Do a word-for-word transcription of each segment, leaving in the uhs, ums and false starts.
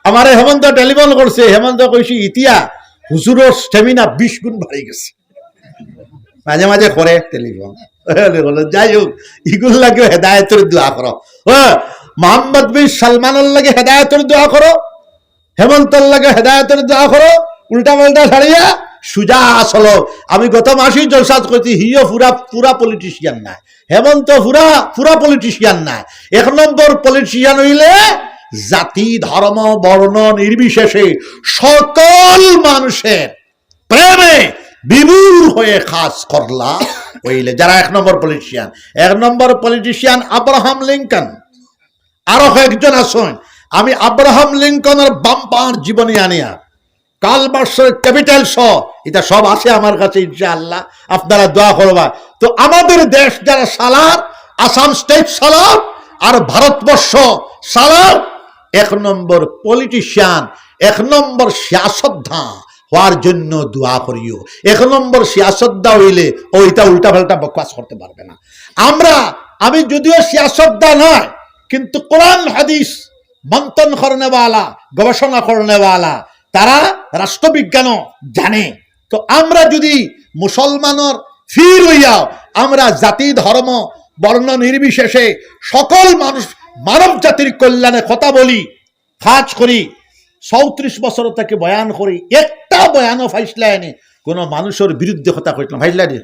আমারে হেমন্ত টেলিফোন করছে, হেমন্ত কইছে, "ইতিয়া হুজুরর স্ট্যামিনা বিশ গুণ বাড়ি গেছে।" মাঝে মাঝে করে টেলিফোন। যাই হোক, ইগুর লাগি হেদায়েতর দোয়া করো। হ্যাঁ, মোহাম্মদ বিন সালমানর লাগি হেদায়েতর দোয়া করো, হেমন্তর লাগি হেদায়েতর দোয়া করো। উল্টা পাল্টা ছাড়িয়া সুজা চলো। আমি গত মাসেই জলসাত কইছি, হিও পুরা, পুরা পলিটিশিয়ান নায়। হেমন্ত পুরা, পুরা পলিটিশিয়ান নায়। এক নম্বর পলিটিশিয়ান অইলে জাতি, ধর্ম, বর্ণ নির্বিশেষে সকল মানুষের প্রেমে বিভোর হয়ে কাজ করলা অইলে যারা এক নম্বর পলিটিশিয়ান। এক নম্বর পলিটিশিয়ান আব্রাহাম লিঙ্কন, আরো কয়েকজন আছইন। আমি আব্রাহাম লিঙ্কনর বাম্পার জীবনী আনিয়া, কার্ল মার্কসর ক্যাপিটাল সহ, ইতা সব আছে আমার কাছে ইনশাআল্লাহ, আপনারা দোয়া করবা। তো আমাদের দেশ যারা চালার, আসাম স্টেট চালার আর ভারতবর্ষ চালার, এক নম্বর পলিটিশিয়ান, এক নম্বর সিয়াসতদা হওয়ার জন্য দোয়া করিও। এক নম্বর সিয়াসতদা অইলে অউ ইতা উল্টা পাল্টা বকওয়াস করতে পারবে না। আমরা, আমি যদিও সিয়াসতদা নায়, কিন্তু কোরআন হাদিস মন্থন করনেওয়ালা, গবেষণা করনেওয়ালা, তারা রাষ্ট্রবিজ্ঞানও জানে। তো আমরা যদি মুসলমানর পীর অইয়াও আমরা জাতি, ধর্ম, বর্ণ নির্বিশেষে সকল মানুষ, মানব জাতির কল্যাণে কথা বলি, কাজ করি, চৌত্রিশ বছর থাকি বয়ান করি, একটা বয়ানও পাইছলায়নি কোনো মানুষর বিরুদ্ধে কথা কইছলাম, পাইছলায়নি?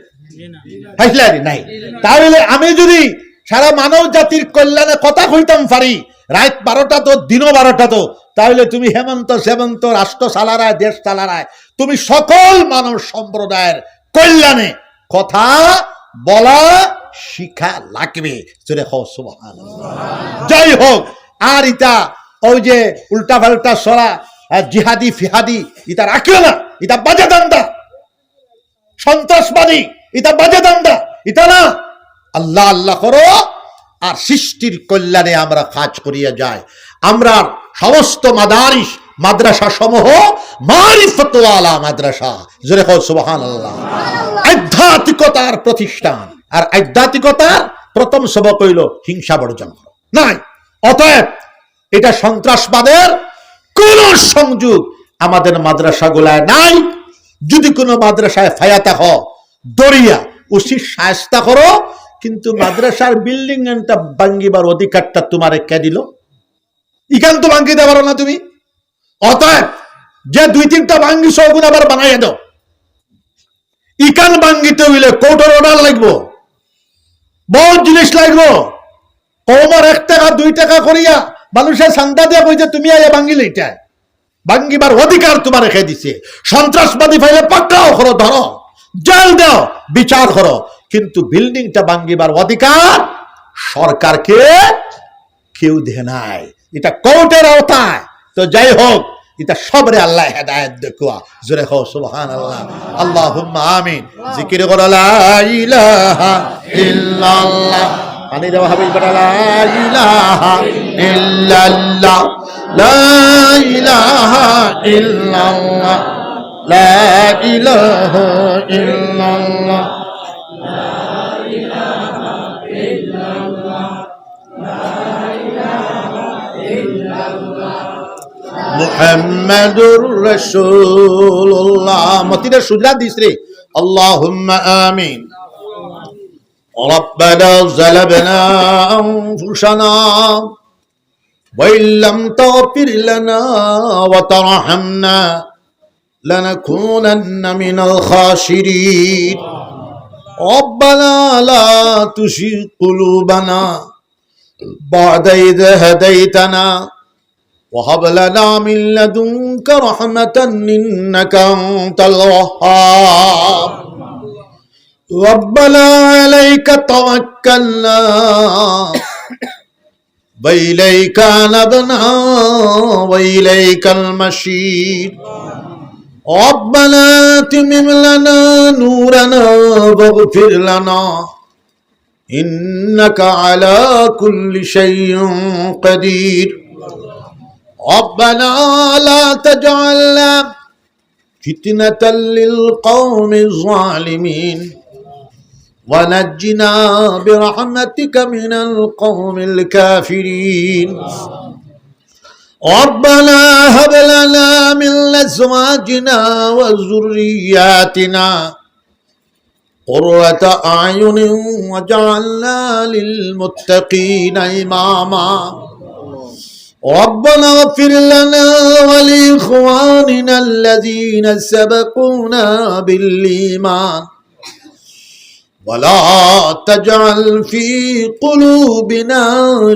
পাইছলায়নি? নাই। তাহলে আমি যদি সারা মানব জাতির কল্যাণে কথা কইতাম পারি, রাইত বারোটা তো, দিনও বারোটা তো, তাহলে তুমি হেমন্ত সেমন্ত রাষ্ট্র চালারায়, দেশ চালারায়, তুমি সকল মানব সম্প্রদায়ের কল্যাণে কথা বলা শিখা লাগবে। জোরে কও সুবহানাল্লাহ। যাই হোক, আর ইতা অউ যে উল্টা পাল্টা ছড়া, আর জিহাদি ফিহাদি, ইতা রাখিও না, ইতা বাজে ধান্দা। সন্ত্রাসবাদী, ইতা বাজে ধান্দা, ইতা না। আল্লাহ আল্লাহ করো, আর সৃষ্টির কল্যাণে আমরা কাজ করিয়া যাই। আমরা সমস্ত মাদারিস, মাদ্রাসা সমূহ মারিফতওয়ালা মাদ্রাসা। জোরে কও সুবহানাল্লাহ। আধ্যাত্মিকতার প্রতিষ্ঠান। আর আধ্যাত্মিকতার প্রথম সবক অইলো হিংসা বর্জন করো। নাই। অতএব ইটা সন্ত্রাসবাদের কোনো সংযোগ আমাদের মাদ্রাসাগুলায় নাই। যদি কোনো মাদ্রাসায় ফাইয়া থাকো, ধরিয়া উচিত শায়েস্তা করো, কিন্তু মাদ্রাসার বিল্ডিং এনটা ভাঙ্গিবার অধিকারটা তুমারে কে দিল? ইখান তো ভাঙ্গিতে পারো না তুমি। অতএব যে দুই তিনটা ভাঙ্গিছো, অগুন আবার বানাইয়া দেও। ইখান ভাঙ্গিতে অইলে কোর্টর অর্ডার লাগবো, বউত জিনিস লাগবো। কওমর এক টেকা দুই টেকা করিয়া মানুষে চান্দা দিয়া কইছে, "তুমি আইয়া ভাঙ্গিলে ইটা।" ভাঙ্গিবার অধিকার তুমারে কে দিছে? সন্ত্রাসবাদী পাইলে পাকড়াও করো, ধরো, জেল দেও, বিচার করো, কিন্তু বিল্ডিংটা ভাঙ্গিবার অধিকার সরকারকে কেউ দেয় নাই, ইটা কোর্টর আওতায়। তো যাই হোক, ইতা সবরে আল্লায় হেদায়েত দেউক্কা। জোরে কও সুবহানাল্লাহ। আল্লাহুম্মা আমিন। জিকির করো, লা ইলাহা ইল্লাল্লাহ। পানি দেওয়া হবে বেটা, লা ইলাহা ইল্লাল্লাহ। লা ইলাহা ইল্লাল্লাহ। লা ইলাহা ইল্লাল্লাহ। মুহাম্মাদুর রাসূলুল্লাহ। মতিরে সুজলা দিস রে। আল্লাহুম্মা আমিন। ربنا ظلمنا أنفسنا وإن لم تغفر لنا وترحمنا لنكونن من الخاسرين. ربنا لا تزغ قلوبنا بعد إذ هديتنا وهب لنا من لدنك رحمة إنك أنت الوهاب. ربنا عليك توكلنا وإليك أنبنا وإليك المصير. ربنا أتمم لنا نورنا واغفر لنا إنك على كل شيء قدير. ربنا لا تجعلنا فتنة للقوم الظالمين ونجنا برحمتك من القوم الكافرين. ربنا هب لنا من أزواجنا وذرياتنا قرة أعين واجعلنا للمتقين إماما. ربنا اغفر لنا ولإخواننا الذين سبقونا بالإيمان ولا تجعل في قلوبنا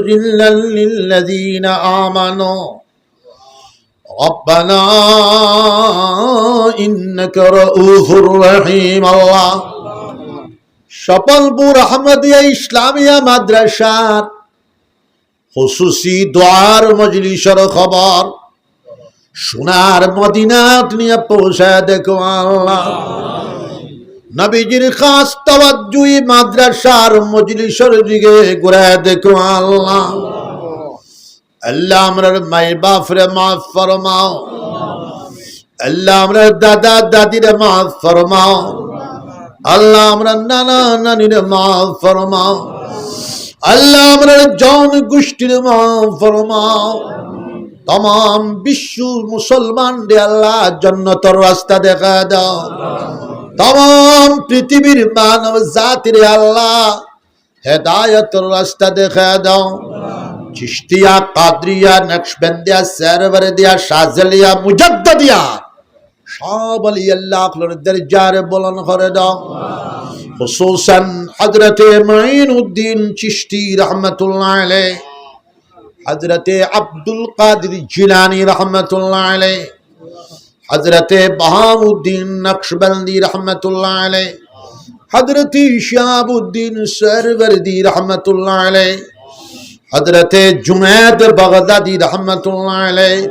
غلا للذين آمنوا ربنا إنك رؤوف رحيم. আল্লাহ, সফলপুর আহমদিয়া ইসলামিয়া মাদ্রাসার খুসুসি দোয়ার মজলিসর খবর সোনার মদিনাত নিয়া পৌঁছায় দেখো আল্লাহ। নবীজির খাস তাওয়াজ্জুই মাদ্রাসার মজলিসর দিকে ঘুরায় দেখো আল্লাহ। আল্লাহ, আমরার মাই বাফরে মাফ ফরমাও। আল্লাহ, আমরার দাদা দাদিরে মাফ ফরমাও। আল্লাহ, আমরার নানা নানিরে মাফ ফরমাও। আল্লাহ, আমরার জন গোষ্ঠীরে মাফ ফরমাও। তামাম বিশ্ব মুসলমানরে আল্লাহ জান্নাতর রাস্তা দেখা দাও। তামাম পৃথিবীর মানব জাতিরে আল্লাহ হেদায়তর রাস্তা দেখা দাও। চিশতিয়া, কাদরিয়া, নকশবন্দিয়া, সেরওয়ারদিয়া, শাজলিয়া, মুজাদ্দদিয়া সব আলিয়া আল্লাহ অকলর দরজারে বুলন্দ করে দাও। খুসুসান হযরতে মুঈনুদ্দিন চিশতি রহমতুল্লাহ আলাইহি, হযরতে আব্দুল কাদির জিলানী রহমতুল্লাহ আলাইহি, হযরতে বাহাউদ্দিন নকশবন্দি রহমতুল্লাহ আলাইহি, হযরতে শিহাবুদ্দিন সেরওয়ারদি রহমতুল্লাহ আলাইহি, হযরতে জুনায়েদ বাগদাদি রহমতুল্লাহ আলাইহি,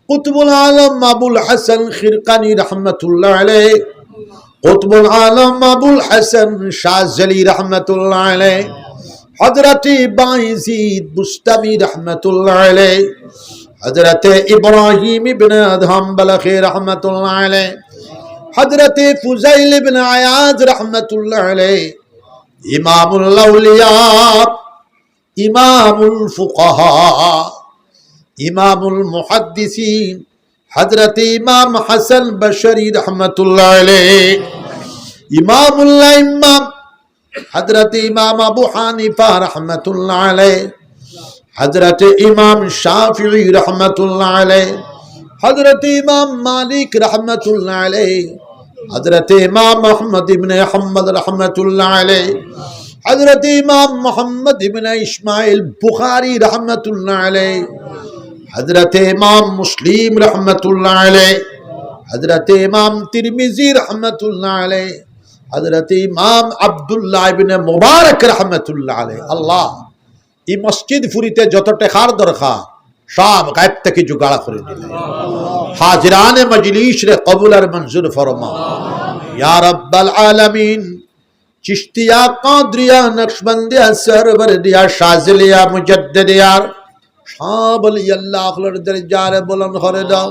কুতুবুল আলম আবুল হাসান খিরকানি রহমতুল্লাহ আলাইহি, কুতুবুল আলম আবুল হাসান শাজলি রহমতুল্লাহ আলাইহি, হযরতে বায়েজিদ বুস্তামি রহমতুল্লাহ আলাইহি, হযরতে ইব্রাহিম ইবনে আদহাম বালখি রহমতুল্লাহ আলাইহি, হযরতে ফুজাইল ইবনে আয়াজ রহমতুল্লাহ আলাইহি, ইমামুল আউলিয়া, ইমামুল ফুকাহা, ইমামুল মুহাদ্দিসিন, হযরতে ইমাম হাসান বসরি রহমতুল্লাহ আলাইহি, ইমামুল আইম্মা, হযরতে ইমাম আবু হানিফা রহমতুল্লাহ আলাইহি, হযরতে ইমাম শাফিঈ রহমতুল্লাহ আলাইহি, হযরতে ইমাম মালিক রহমতুল্লাহ আলাইহি, হযরতে ইমাম আহমদ ইবনে হাম্বল রহমতুল্লাহ আলাইহি, হযরতে ইমাম মুহাম্মদ ইবনে ইসমাইল বুখারী রহমতুল্লাহ আলাইহি, হযরতে ইমাম মুসলিম রহমতুল্লাহ আলাইহি, হযরতে ইমাম তিরমিজি রহমতুল্লাহ আলাইহি, হযরতে ইমাম আব্দুল্লাহ ইবনে মুবারক রহমতুল্লাহ আলাইহি। আল্লাহ, ই মসজিদ ফুরিতে যত টেকার দরকার, সব গায়েব থাকি জুগাড় করি দিলাও। হাজিরানে মজলিসরে কবুল আর মঞ্জুর ফরমাও, ইয়া রাব্বাল আলামিন। চিশতিয়া, কাদরিয়া, নকশবন্দিয়া, সেরওয়ারদিয়া, শাজলিয়া, মুজাদ্দদিয়ার সব আলিয়া আল্লাহ অকলর দরজারে বুলন্দ করে দাও।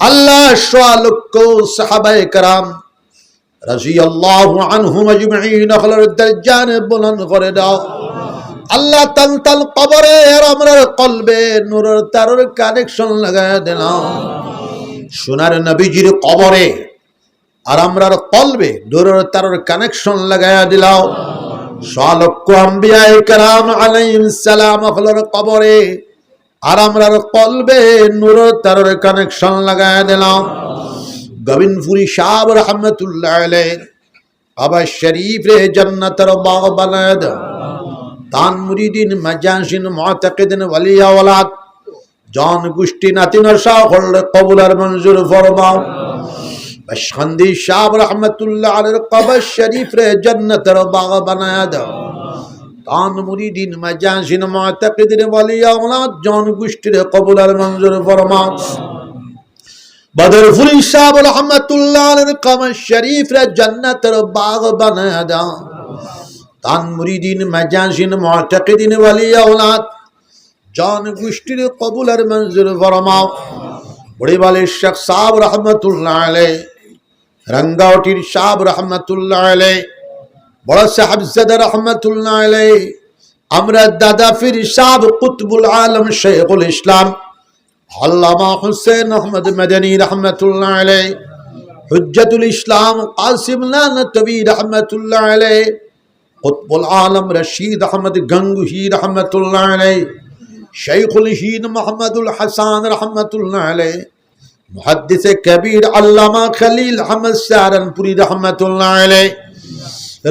আল্লাহ, সোয়া লক্ষ সাহাবায়ে কেরাম রাদিয়াল্লাহু আনহুম আজমাইন অকলর দরজারে বুলন্দ করে দাও। আল্লাহ, তান তান কবরে আর আমরার কলবে নূরর তারর কানেকশন লাগাইয়া দিলাও। সোনার নবীজির কবরে আর আমরার কলবে নূরর তারর কানেকশন লাগাইয়া দিলাও। সোয়া লক্ষ আম্বিয়ায়ে কেরাম আলাইহিস সালাম অকলর কবরে আর আমরার কলবে নূরর তারর কানেকশন লাগাইয়া দিলাও। গোবিন্দপুরী সাব রহমতুল্লাহ আলাইহির কবর শরীফরে জান্নাতর বাগ বানাইয়া দাও। তান মুরিদিন, মাজাসিন, মুতাকিদিন, ওয়ালি আওলাদ, জন গোষ্ঠী, নাতি নাতিন অকলরে কবুল আর মঞ্জুর ফরমাও। বাশকান্দি সাব রহমতুল্লাহ আলাইহির কবর শরীফরে জান্নাতর বাগ বানাইয়া দাও। তান মুরিদিন, মাজাসিন, মুতাকিদিন, ওয়ালি আওলাদ, জন গোষ্ঠীরে কবুল আর মঞ্জুর ফরমাও। বদরপুরী সাব রহমতুল্লাহ আলাইহির কবর শরীফরে জান্নাতর বাগ বানাইয়া দাও। তান মুরিদিন, মাজাসিন, মুতাকিদিন, ওয়ালি আওলাদ, জন গোষ্ঠীরে কবুল আর মঞ্জুর ফরমাও। বুড়িবালির শেখ সাব রহমতুল্লাহ আলাইহি, রাঙ্গাউটির সাব রহমতুল্লাহ আলাইহি, বড় সাহেবজাদা রহমতুল্লাহ আলাইহি, আমরার দাদা পীর সাব কুতবুল আলম শেখুল ইসলাম আল্লামা হুসেন আহমদ মাদানী রহমতুল্লাহ আলাইহি, হুজ্জাতুল ইসলাম কাসিম নানতবী রহমতুল্লাহ আলাইহি, কুতবুল আলম রশিদ আহমদ গঙ্গুহি রহমতুল্লাহ আলাইহি, শাইখুল হিন্দ মাহমুদুল হাসান রহমতুল্লাহ আলাইহি, মুহাদ্দিসে কবির আল্লামা খলিল আহমদ সাহারানপুরী রহমতুল্লাহ আলাইহি,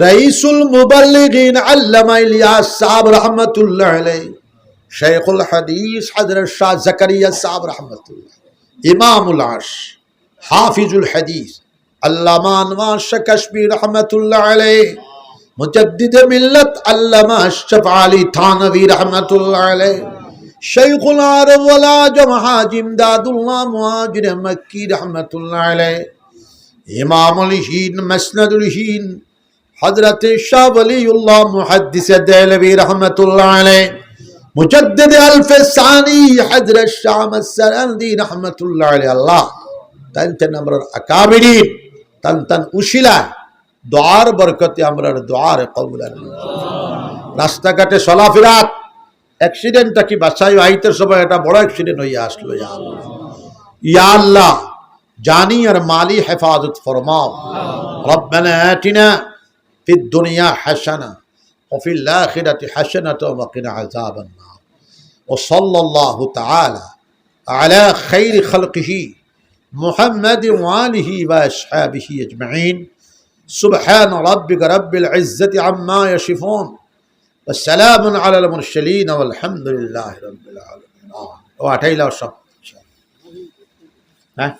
রাইসুল মুবাল্লিগিন আল্লামা ইলিয়াস সাহেব রহমতুল্লাহ আলাইহি, শাইখুল হাদিস হযরত শাহ জাকারিয়া সাহেব রহমতুল্লাহ, ইমামুল আশ, হাফিজুল হাদিস আল্লামা আনোয়ার শাহ কাশ্মীর রহমতুল্লাহ আলাইহি, মুজাদ্দিদে মিল্লাত আল্লামা আশরাফ আলী থানভী রহমতুল্লাহ আলাইহি, শাইখুল আরব ওয়াল আজম হাজী ইমদাদুল্লাহ মুহাজির মক্কি রহমতুল্লাহ আলাইহি, ইমামুল হিন্দ, মাসনাদুল হিন্দ, হযরত শাহ ওয়ালিউল্লাহ মুহাদ্দিসে দেহলভী রহমতুল্লাহ আলাইহি, মুজাদ্দিদে আলফে সানি হযরত শাহ আহমদ সারান্দি রহমতুল্লাহ আলাইহি। আল্লাহ, তান তান আমরার আকাবিরিন, তান তান উসিলা, দোয়ার বরকতে আমরার দোয়ারে কবুল আল্লাহ। রাস্তাঘাটে চলাফেরাত অ্যাক্সিডেন্ট থাকি বাঁচাইও, আইতে সময় একটা বড় অ্যাক্সিডেন্ট হইয়া আসলো, ইয়া আল্লাহ। ইয়া আল্লাহ, জানি আর মালি হেফাজত ফরমাও। ربنا آتنا في الدنيا حسنة وفي الآخرة حسنة وقنا عذاب النار. وصلى الله تعالى على خير خلقه محمد وآله وأصحابه أجمعين. سبحان ربك رب العزة عما يصفون. والسلام على المرسلين والحمد لله رب العالمين. ও আঠাইলা সব। হ্যাঁ?